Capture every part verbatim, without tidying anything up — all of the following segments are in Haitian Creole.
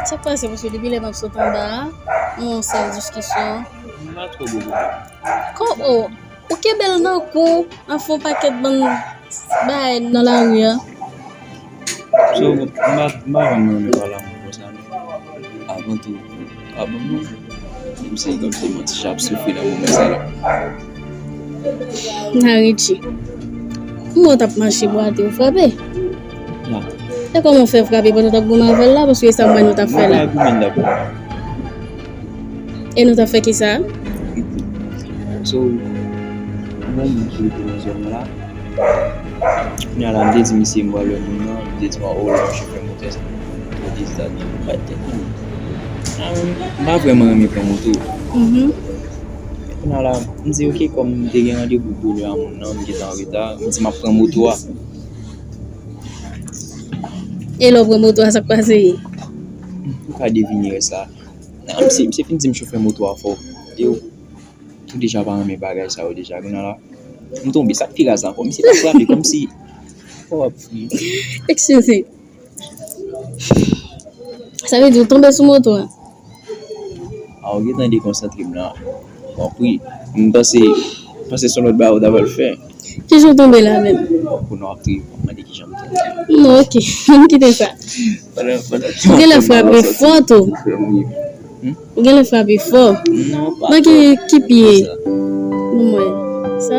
Sa k pase, mesye? Depi lè m ap sot anba a, nou nan sal diskisyon. M pa twò bon pou sa. Kòman? Ou kenbe l nan kou, ap fè yon pakèt bann bagay nan lari a. So, m pa, m pa janm renmen pale ak moun konsa, non. Avan tou, pa ban m non. Menm si, kòmsi m ti ap soufri nan moman sa la. Nan Richie. Kòman w t ap mache pou ate w frape? Ya. E kòman w fè frape pandan w t ap goumen avè l la? Paske e sa m wè nou t ap fè la. Mwen pa goumen, n t ap goumen. E nou t ap fè kisa? So, yon moun ki rete nan zòn nan la. Kounye a la, m te di misye m pral wè moun nan, li te di m, "Oh, lè m chofè moto sa." Mwen te di sa, li pa t tèt mwen. Ah, m pa vrèman renmen pran moto. Mhm. Kounye a la, m di, "Ok," kòm m te gen randevou pou lè a moun nan, m gentan an reta, m di, "M ap pran moto a." E lè w pran moto a, sa k pase? Ou ka devine rès la. Ah, misye, misye fin di m chofè moto a fò. E ou, ou deja pa renmen bagay sa yo deja. Kounye a la, m tonbe, sa k pi raz la ankò. Misye pa frape, kòmsi, oh, pff. Excuse. Sa vle di ou tonbe sou moto a? A, ou gentan dekonsantre m la. Konpri. M panse, panse se yon lòt bagay ou ta pral fè. Kijan w tonbe la menm? Kounye a w ap te mande kijan m tonbe. Non, ok. M kite sa. Pandan, pandan. Ou genlè frape fò tou. Hmm? Ou genlè frape fò. Non, pa fò. Nan ki, ki pye? Sa. Bon, mwen. Sa.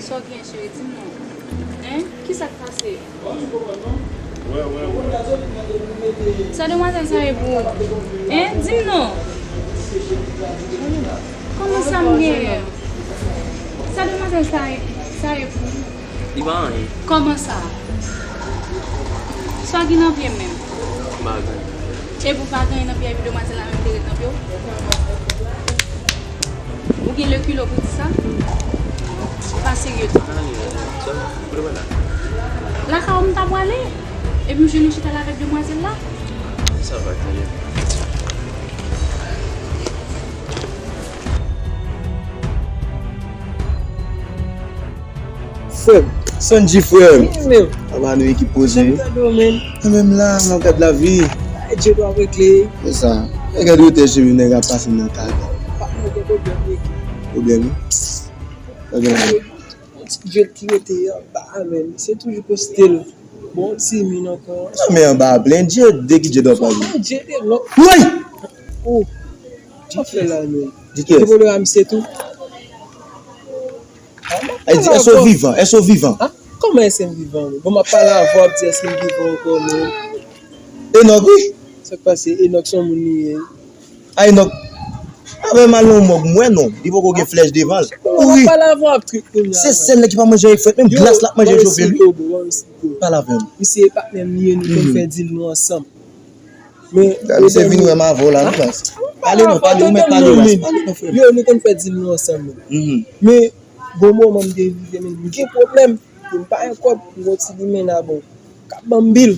Sa w gen, cheri, di m non. Hein? Kisa k pase? Sa demwazèl sa ye pou ou? Hein? Di m non. Kòman sa m genyen? Sa demwazèl sa ye, sa ye pou ou? Li pa anyen. Kòman sa? Sa w gen nan pye m menm? M pa gen. Epi w pa gen nan pye, epi demwazèl la menm te ret nan pye w? Ou gen lekile pou di sa? Ou pa serye tou. Lakay ou m ta prale, epi m jwenn ou chita la avèk demwazèl la. Sa va, tande. Frè m, Sanji frè m. Wi, men. Apa nou ekip poze. Jan m tande w, men. Mwen menm la, nan kad lavi. Ay, Dye dwa regle. Se sa. E gade wotè cheve nèg ap pase nan kaka. Pa gen pwoblèm, wi. Pwoblèm, wi. Pwoblèm, wi. Yon ti djed ki rete anba a, men. Se toujou poste l. Bon, ti min ankò. Non, men anba a plen djed, de ki djed w ap pale? Anba djed e lòt. Woy! Oh. Sa w fè la, men? Di kiyès? Te vole a misye tou. Ay, di, èske w vivan? Èske w vivan? Ah, kòman èske m vivan? Bon, m ap pale avè w, w ap di èske m vivan ankò, men. Enòk, wi. Sa k pase? Enòk se yon moun li ye. A, Enòk. Avè m al nan yon mòg, m wè non. Li poko gen flèch devan l. Kòman w ap pale avè w ap trip kounye a? Se sèl nèg ki pa manje avèk frèt, menm glas l ap manje chofe l, wi. Pale avè m. Misye e patnè m li ye, nou konn fè dil nou ansanm. Men, misye vin wè m avè w la, non, baz. Pale non, pale, ou mèt pale, baz. Pale non, frè m. Yo, nou konn fè dil nou ansanm, men. Men, gon moman m te rive, men, m gen pwoblèm. M pa gen kòb, m gon ti limena, bon, k ap ban m bil.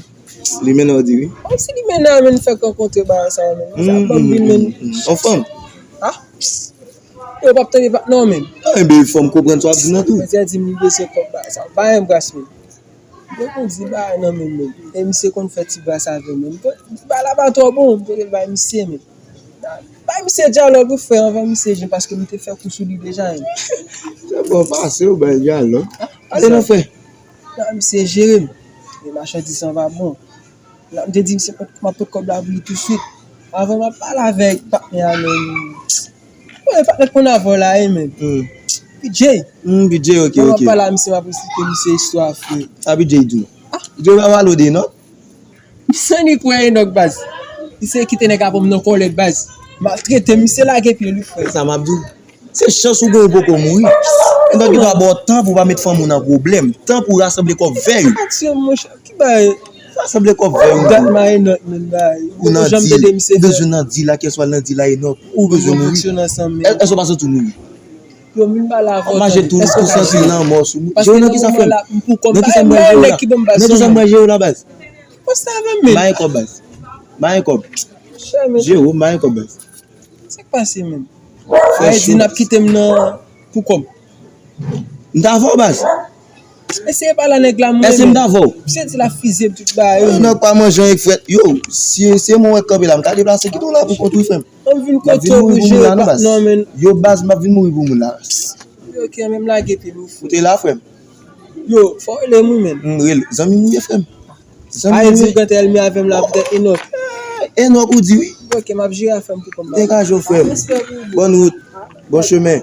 Limena w di wi? Yon ti limena, men, fèk rankontre bagay sa yo, men. Sa ap ban m bil, men. Yon fanm? Ha? Yo p ap tande patnè w, men. Enben, fò m konprann sa w ap di m nan tou. Misye di m li bezwen kòb bagay sa yo. Bay yon bras, men. Mwen konn di bagay nan men m, men. E misye konn fè ti bras avè m, men. Bagay la pa twò bon, m pote l bay misye, men. Bay misye dyalòg wi, frè, anvan misye jwenn, paske m te fè kou sou li deja, men. Se bon, pase w bay dyalòg. Ale non, frè. Nan misye jere m. Machandiz lan pa bon. La, m te di misye pot, m ap pot kòb la pou li tousuit. Avan m ap pale avèk patnè a, men. Bon, e patnè k konn avè w la, e, men. Hmm. P J. Hmm, P J, ok, ok. Lè m ap pale a misye, m ap esplike misye istwa, frè. Sa P J di w? Ah. P J pa pale w de Enòk? Misye ni kwè Enòk, baz. Misye kite nèg avè m nan kòlèt, baz. Maltrete misye, lage pye li, frè. Sa m ap di w. Se chans ou gen, ou poko mouri. Enòk gentan ba w tan pou w pa met fanmi w nan pwoblèm. Tan pou w rasanble kòb vèy ou. Sa pa tiye m, monchè. Ki bagay? Rasanble kòb vèy ou. Dat m a Enòk, menm bagay. Ou nan dil, ou bezwen nan dil la, kèlswa l nan dil la, Enòk. Ou bezwen mouri. Èske w pa santi w mouri? Yo, m vin pale avè w. Mache tou, tou santi lanmò sou moun. Jero, nan kisa frè m? Nan kisa m pral jere w la? Nan kisa m pral jere w la, baz? Poste avè m, men. M pa gen kòb, baz. M pa gen kòb. Jero, m pa gen kòb, baz. Sa k pase, menm? Frè, di n ap kite m nan pou kòb. M t avè w, baz. Eseye pale a nèg la, mwen. Èske m t avè w? Misye di l ap fize m tout bagay, yo. Nèg pa manje anyen, frè. Yo, si se mwen wè k kanpe la, m ka deplase kite w la pou kont ou, frè m. Ann vin kote w pou jere pa non, men. Yo, baz, m ap vin mouri pou moun la. Ok, men m lage pye m, ou fou. Ou te la, frè m? Yo, fò w rele m, wi, men. M rele. Zanmi m ou ye, frè m. Zanmi m ou ye. A, e di w gentan ènmi avè m la, poutèt Enòk. Enòk ou di, wi. Ok, m ap jere afè m pou kòm. Degaje w, frè m. Respè pou ou. Bòn wout. Bon chemen.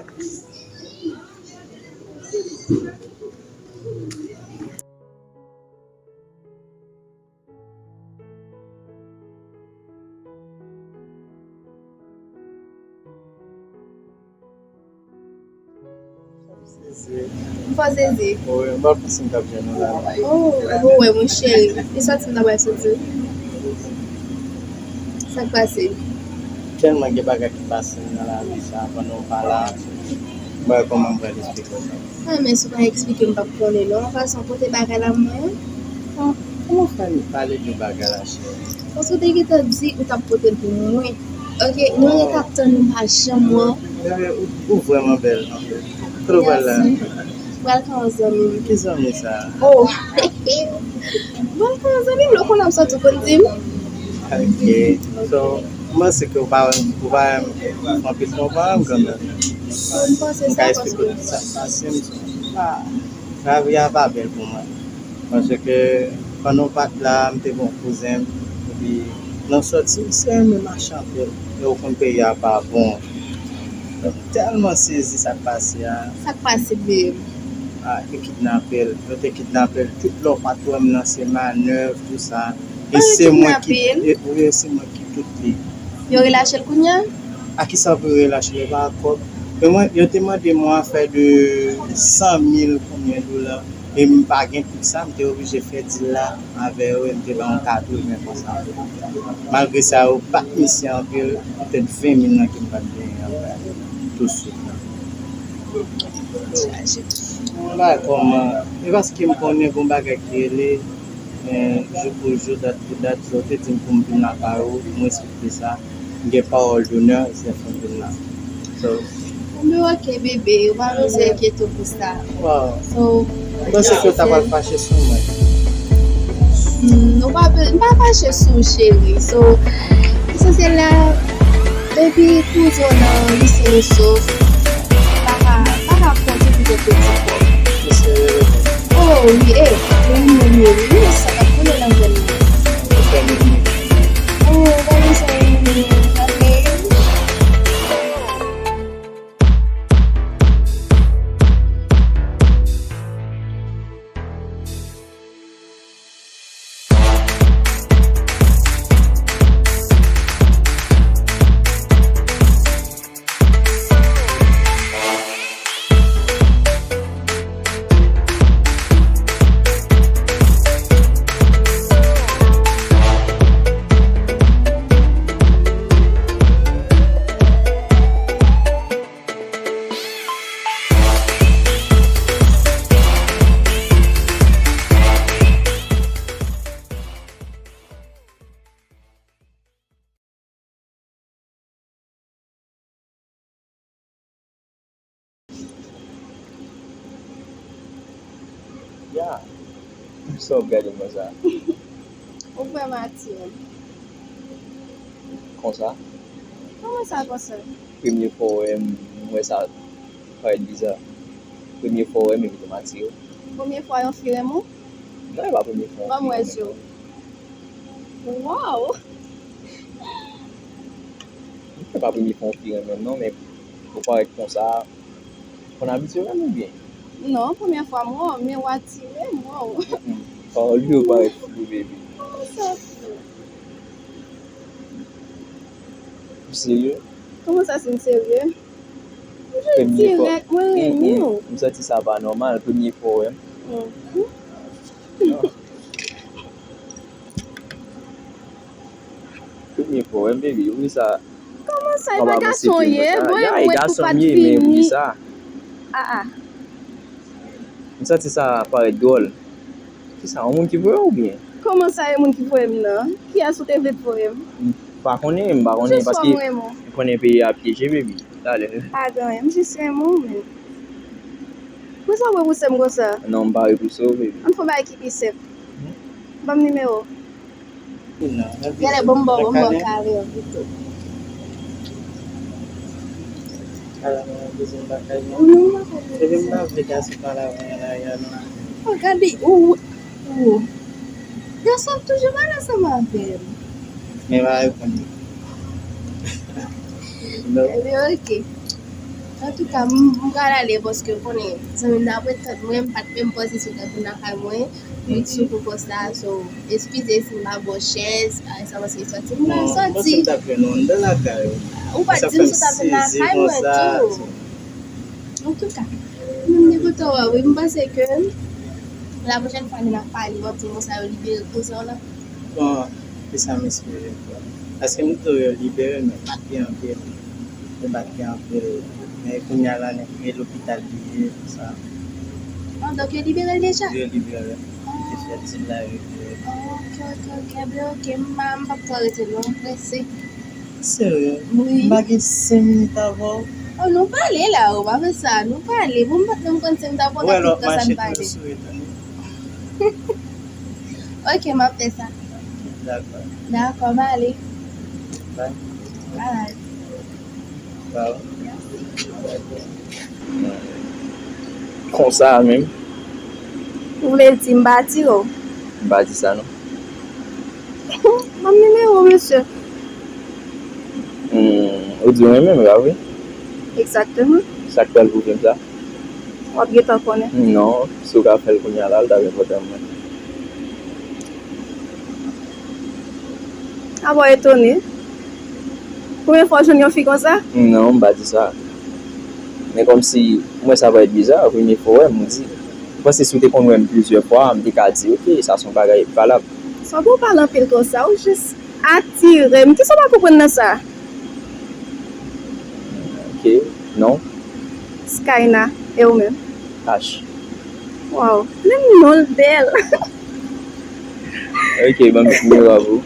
M fò sezi. Wi, m pa konn si m t ap jwenn ou la. Oh, ou wè, mon cheri. E sòti m ta pral soti. Sa k pase? Tèlman gen bagay ki pase nan lavi sa, pandan w pa la, m pa wè kòman m pral esplike w sa. Ah, men si w pa eksplike m, m p ap konnen non. Fason kote bagay la mwen. Ah, kòman w fè pale de bagay la, cheri? Paske w te gentan di ou t ap pote l pou mwen. Ok, nou rete ap tann ou pa janm wè. Bebe, ou, ou vrèman bèl, non? Kote w pral la? Mèsi. Pral ka yon zanmi m. Ki zanmi sa? Oh. Pral ka yon zanmi m, lè w konnen m sòti, ou konn di m. Ok. So, m panse ke ou pa, ou pa renmen m anpil, non, ou pa renmen m kanmenm. M panse sa. M ka eksplike w sa k pase m. Ah, lavi a pa bèl pou mwen. Paske pandan w pa t la, m te gen yon kouzen m, epi nan sòti, misye renmen mache anpil. E ou konn peyi a pa bon. M tèlman sezi sa k pase a. Sa k pase, babe? Ah, yo kidnape l. Yo te kidnape l. Tout lè w pa t wè m nan se manèv, tou sa. E se mwen ki, e, wi, e se mwen ki tout li. Yo relache l kounye a? A kisa pou yo relache l? E pa kòb. Men mwen, yo te mande m yon afè de san mil konbyen dola. E m pa gen tout sa, m te oblije fè dil la avè yo, e m te ba yo katreven konsa. Malgre sa, yo bat misye anpil, petèt ven mil nan ke m pa t genyen anpil tousuit la. M pa kòman, e paske m konnen gon bagay ki rele, men jou pou jou, dat pou dat, sa w te di m pou m vin lakay ou, m respekte sa. M gen pawòl donè, se fè m vin la. So, men ok, bebe, ou pa bezwen enkyete w pou sa. Wow. So, m panse ke w ta pral fache sou mwen. Hmm, ou pa be-, m pa fache sou ou, cheri. So, esansyèl la, depi kouzen w nan lise Rousseau, pa ka, pa ka konte pou kèk ti kòb. Oh, wi, eh, mwen, mwen, mwen, mwen, sa ka koule nan vèn mwen. Oh, gade sa, mwen, mwen, mwen, gade. Ya, sa w ap gade m konsa? Ou kwè m atire m? Konsa? Kòman sa konsa? Premye fwa w wè m, m wè sa parèt biza. Premye fwa w wè m, epi tou m atire w. Premye fwa yon fi renmen w? Non, e pa premye fwa. Ban m wè je w. Wow! Se pa premye fwa yon fi renmen m non, men ou parèt konsa, konn abitye renmen m byen? Non, premyè fwa m wè w, men w atire m, wow. Pawòl yo parèt flou, baby. Kòman sa flou? Ou serye? Kòman sa, si m serye? Mwen dirèk, mwen renmen w. M santi sa pa nòmal, premye fwa w wè m. Premye fwa w wè m, baby, ou wè sa. Kòman sa, e pa gason w ye? Bon, e mwen tou pa t fini. Ah, ah. M santi sa parèt dwòl. Kisa, yon moun ki voye w oubyen? Kòman sa, yon moun ki voye m nan? Kiyès ou te vle t voye m? M pa konnen, m pa konnen, paske m konnen peyi a pyeje, baby. Talè. Pa gen anyen, m jis renmen w, men. Poukisa w repouse m konsa? Non, m pa repouse w, baby. Ann fè yon bagay ki pi senp. Ban m nimewo w. Genlè, ban m ba w, ban m ba w kare an pito. Ala mwen bezwen bagay mwen. Epi m pa vle gason pale avè mwen la, ya non. Oh, gade, ou, ou. Gason ap toujou pale ansanm avè m. Men pa reponn li. Ebyen, oke. Antouka, m, m pral ale paske w konnen, zanmi m nan ap ret tann mwen, m pa t menm panse si w t ap vin lakay mwen. Mwen sou pou pòs la, so, eskize si m pa ba w chèz, a, sa paske sòti m pral sòti. Mwen panse m t ap jwenn ou anndan lakay ou. Ou pa t di m si w t ap vin lakay mwen tou. Antouka, m te kontan wè w wi, m panse ke la pwochèn fwa lè n ap pale, w ap di m konsa yo libere kouzen w lan. Bon, se sa m espere. Paske m di w yo libere, men pa t gen anpil. Yo pa t gen anpil. Men kounye a la, nèg yo lopital li ye, konsa. Ah, donk yo libere l deja? Yo libere l. Li te fè ti blag yo libere l. Ah, ok, ok, ok. Ebyen, ok. M pa, m p ap twò rete non, m prese. Serye? Wi. M pa gen senk minit avè w? Oh, nou pale la, ou pa fè sa. Nou pale. Bon, m pa t menm konn si m t ap pran tout tan sa n pale. Ou wè lòt mache toujou souri tande. Ok, m ap fè sa. Dakò. Dakò, m ale. Bye. Bye. Bye. Konsa menm. Ou vle di m pa atire w? M pa di sa non. Ban m nimewo w, mesye. Hmm, ou di w renmen m, pa vre? Egzakteman. Sa k pral pwouve m sa? W ap gentan konnen. Non, si w ka fè l kounye a la, l t ap enpòtan pou mwen. A bon, etone. Premye fwa w jwenn yon fi konsa? Non, m pa di sa. Men kòmsi, pou mwen sa parèt biza, premye fwa w wè m, ou di. M panse si w te konn wè m plizyè fwa, m te ka di, ok, sa se yon bagay valab. Sa pou w pale anpil konsa, ou jis atire m. Kisa w pa konprann nan sa? Ok, non. Skyna, e ou menm? H. Wow, menm non l bèl. Ok, ban m nimewo a pou ou.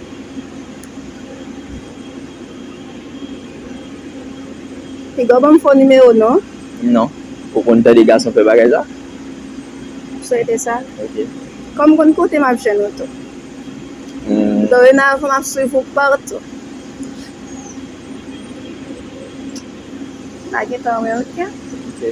Piga w ban m fo nimewo non. Non. Ou konn tande gason fè bagay sa? M swete sa. Ok. Kòm m konn kote m ap jwenn ou tou. Hmm. Dorenavan, m ap swiv ou patou. Pa gentan wè, ok? Ok.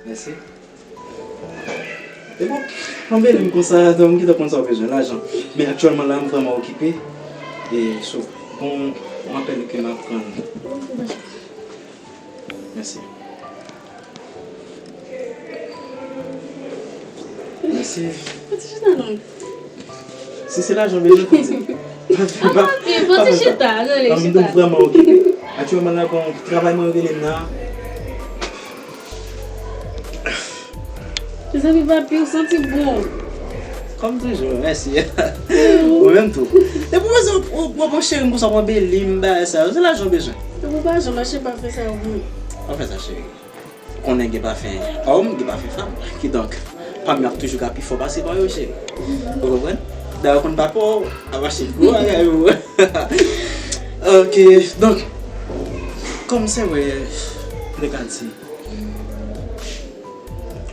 Mèsi. E bon, anbeli m konsa, donk m gentan konn sa w bezwen, lajan. Men aktyèlman la, m vrèman okipe. E so, bon, m apèl ke m ap pran. Mèsi. Mèsi. Pati chita non. Si se lajan w bezwen, pou di. Pa fè, pa fè sa. Pati chita, rele chita. M vrèman okipe. Aktyèlman la, bon, travay mwen rele m nan. Mezanmi, papi, ou santi bon. Kòm toujou, mèsi. Ou menm tou. Depi w bezwen, ou, ou, ou, mon cheri, m konsa, w anbeli m, bagay sa yo. Se lajan w bezwen. Depi w pa janm mache, pa fè sa yo pou mwen. Pa fè sa, cheri. Ou konnen gen pafen òm, gen pafen fanm. Kidonk, Pa m yo ap toujou ka pi fò pase pa yo, cheri. Ou konprann? Dayè, w konn pa fò, ap achte gwo bagay pou ou. Ok, donk, kòm se vre, m te ka di,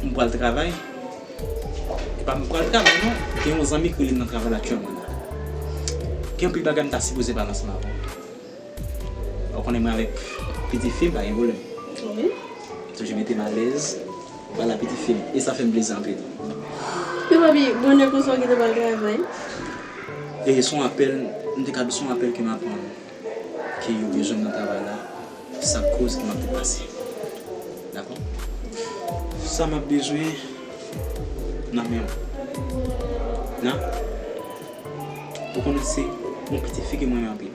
m pral travay. E pa m pral travay, non. Gen yon zanmi ki rele m nan travay la aktyèlman la. Gen anpil bagay m ta sipoze pale ansanm avè w. Ou konnen mwen avèk pitit fi m, pa gen pwoblèm. Wi. Toujou mete m alèz. Vwala, pitit fi m. E sa fè m plezi anpil. Men papi, bonè konsa w gentan pral travay? E se yon apèl, m te ka di se yon apèl ke m aprann ke yo bezwen m nan travay la. Sa k koz ke m ap depase. Dakò? Sa m ap bezwen nan men w. Nan? Ou konnen se yon pitit fi ke m renmen anpil.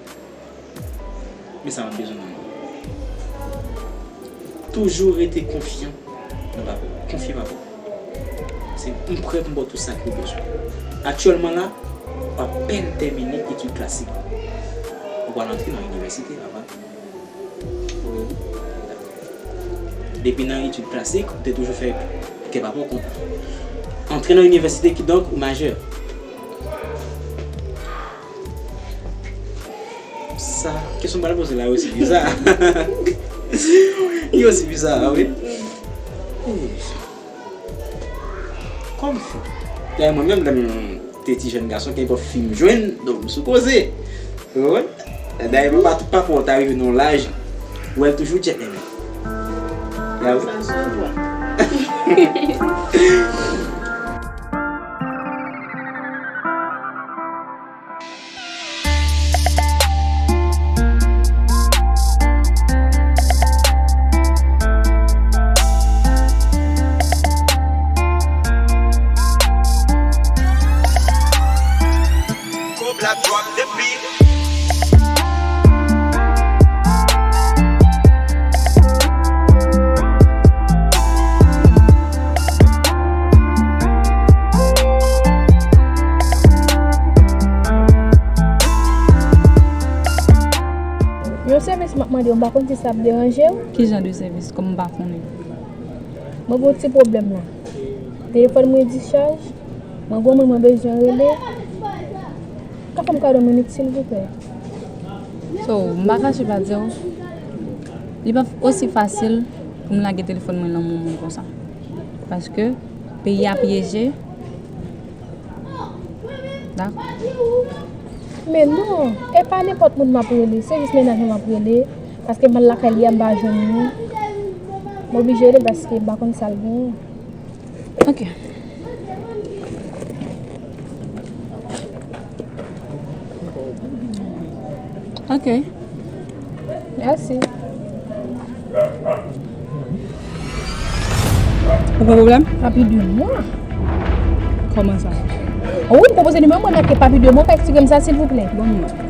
Men sa m ap bezwen nan men w. Toujou rete konfyan nan papa w. Konfye papa w. Se, m prè pou m ba w tout sa ke w bezwen. Aktyèlman la, w apèn tèmine etid klasik ou. Ou pral antre nan inivèsite, papa. Depi nan etid klasik, ou te toujou fè kè papa w kontan. Antre nan inivèsite, kidonk, ou majè. Sa, kesyon m pral poze la, yo osi biza. Yo osi biza, wi. Kòm fou. Dayè, mwen menm, lè m te ti jèn gason, kenpòt fi m jwenn, donk m sou koze. Ou konprann? Dayè, menm pa tout papa w ta rive nan yon laj, ou wè l toujou djèt nèg. Ya wi. Sa se vre. Kòb la drop the beat. Yon sèvis m ap mande w, m pa konn si sa ap deranje w. Ki jan de sèvis, kòm m pa konnen? Mwen gen yon ti pwoblèm la. Telefòn mwen dischaj, mwen gen yon moun mwen bezwen rele. Ka fè m kado yon minit, silvouplè? So, m pa kache pa di w, li pa osi fasil pou m lage telefòn mwen nan men yon moun konsa. Paske peyi a pyeje. Dakò. Men non, e pa nenpòt moun m ap rele, se jis mennaj mwen m ap rele, paske m al lakay li a, m pa jwenn li. M oblije rele l paske m pa konn sa l genyen. Ok. Ok. Mèsi. Ou gen pwoblèm? Papi de mwa. Kòman sa? Wi, m konpoze nimewo mwen, men ke papi de mwa, ka eksplike m sa, silvouplè? Bon, non.